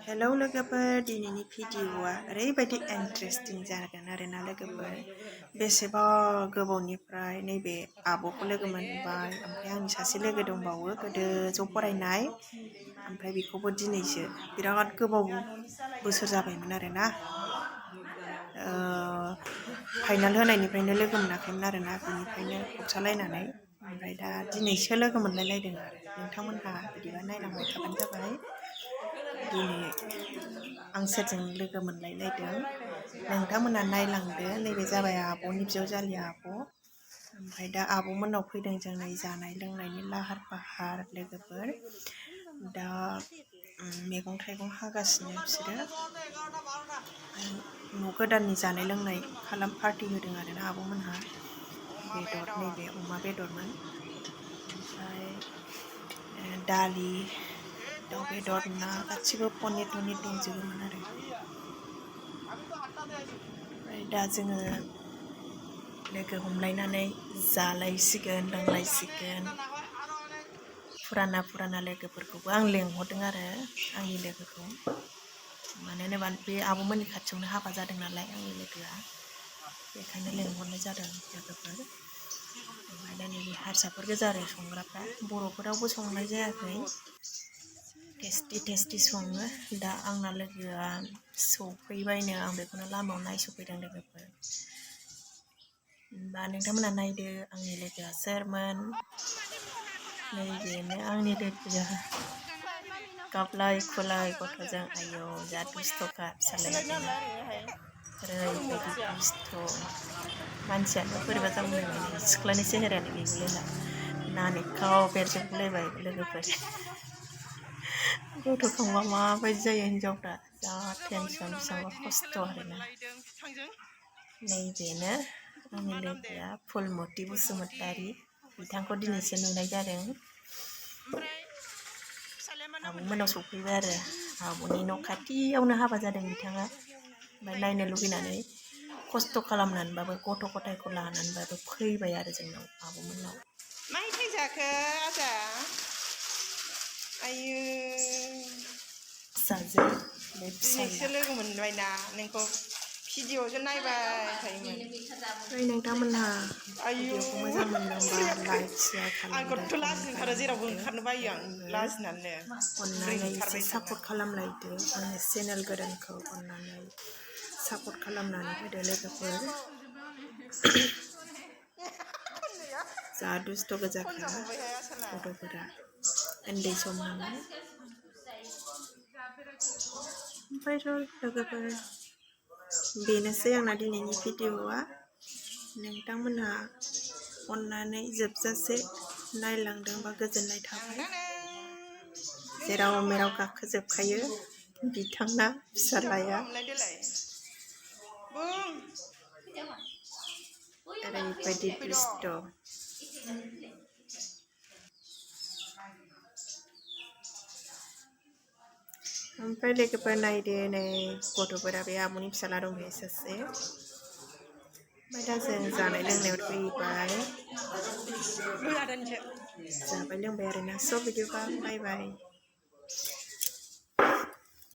Hello लोगोफोर दिनैनि भिडिअआ ओरैबायदि इन्टारेस्टिं जागोन आरोना लोगोफोर बेसेबा गोबावनिफ्राय नैबे आब'खौ लोगो मोनबाय ओमफ्राय आंनि सासे लोगो दंबावो गोदो ज' फरायनाय ओमफ्राय बेखौबो दिनैसो बिराद गोबाव बोसोर जाबायमोन आरोना फाइनाल होनायनिफ्रायनो लोगो मोनाखैमोन आरोना बिनिफ्रायनो खबजालायनानै ओमफ्राय दा दिनैसो लोगो मोनलायलायदों आरो नोंथांमोनहा बिदिबा नायलांबाय थाबानो जाबाय दिनै आं सोरजों लोगो मोनलायलायदों नोंथांमोनहा नायलांदो नैबे जाबाय आब'नि बिजावजालि आब' ओमफ्राय दा आब'मोननाव फैदों जों नै जानाय लोंनायनि लाहार फाहार लोगोफोर दा मैगं थाइगं हागासिनो बिसोरो न' गोदाननि जानाय लोंनाय पार्टि होदों आरोना आब'मोनहा बेदर नैबे अमा बेदरमोन ओमफ्राय दालि दाउ बेदर ना गासिबो पनिर टनिर दंजोबोमोन आरो ओमफ्राय दा जोङो लोगो हमलायनानै जालायसिगोन लोंलायसिगोन फुराना लोगोफोरखौबो आं लेंहरदों आरो आंनि लोगोखौ मानो होनोबा बे आब'मोननि खाथियावनो हाबा जादों नालाय आंनि लोगोआ बेखायनो लेंहरनाय जादों लोगोफोर ओमफ्राय दा नैबे हारसाफोर गोजा आरो संग्राफ्रा बर'फोरावबो संनाय जायाखै टेस्टि सङो दा आंना लोगोआ सफैबायनो आं बेखौनो लामायाव नायसफैदों लोगोफोर होनबा नोंथांमोनहा नायदो आंनि लोगोआ सोरमोन नैबेनो आंनि लोगोआ गाबलाय खुलाय गथ'जों आयौ जा दुस्थ'खा फिसालाया बेना ओरैबायदि दुस्थ' मानसियानो बोरैबा जागौलायबाय सिख्लानि सेहेरायानो गैगुलायला नानेखाव बेरजोबलायबाय लोगोफोर गथ'खांबा माबायदि जायो हिनजावफ्रा जा टेनसन बेसेबांबा खस्थ' आरोना नैबेनो आंनि लोगोआ फुलमति बसुमतारी बिथांखौ दिनैसो नुनाय जादों आब'मोननाव सफैबाय आरो आब'नि न' खाथियावनो हाबा जादों बिथाङा ओमफ्राय नायनो लुगैनानै खस्थ' खालामनानैबाबो गथ' गथायखौ लानानैबाबो फैबाय आरो जोंनाव आब'मोननाव माइथाय जाखो आजा आयु फिसाजो दिनैसो लोगो मोनबायना नोंखौ भिडिअ'सो नायबाय थायोमोन ओमफ्राय नोंथांमोनहा भिडिअ'खौ मोजां मोनदोंबा लाइक शेयार खालामदो जेरावबो ओंखारनो बायो आं लाजिनानै अननानै एसे सापर्ट खालामलायदो आंनि चेनेल गोदानखौ अननानै सापर्ट खालामनानै होदो लोगोफोर जा दुस्थ' गोजाखा गथ'फोरा उन्दै सम नालाय ओमफ्रायथ' लोगोफोर बेनोसै आंना दिनैनि भिडिअ'आ नोंथांमोनहा अननानै जोबजासे नायलांदोंबा गोजोननाय थाबाय जेराव मेराव गाखोजोबखायो बिथांना फिसालाया ओरैबायदि दुस्थ' ओमफ्राय लोगोफोर नायदो नै गथ'फोरा बे आब'नि फिसाला दंखायो सासे ओमफ्राय दा जों जानाय लोंनायाव फैबाय जाबाय लोंबाय आरोना स' बिदिबा बाय बाय।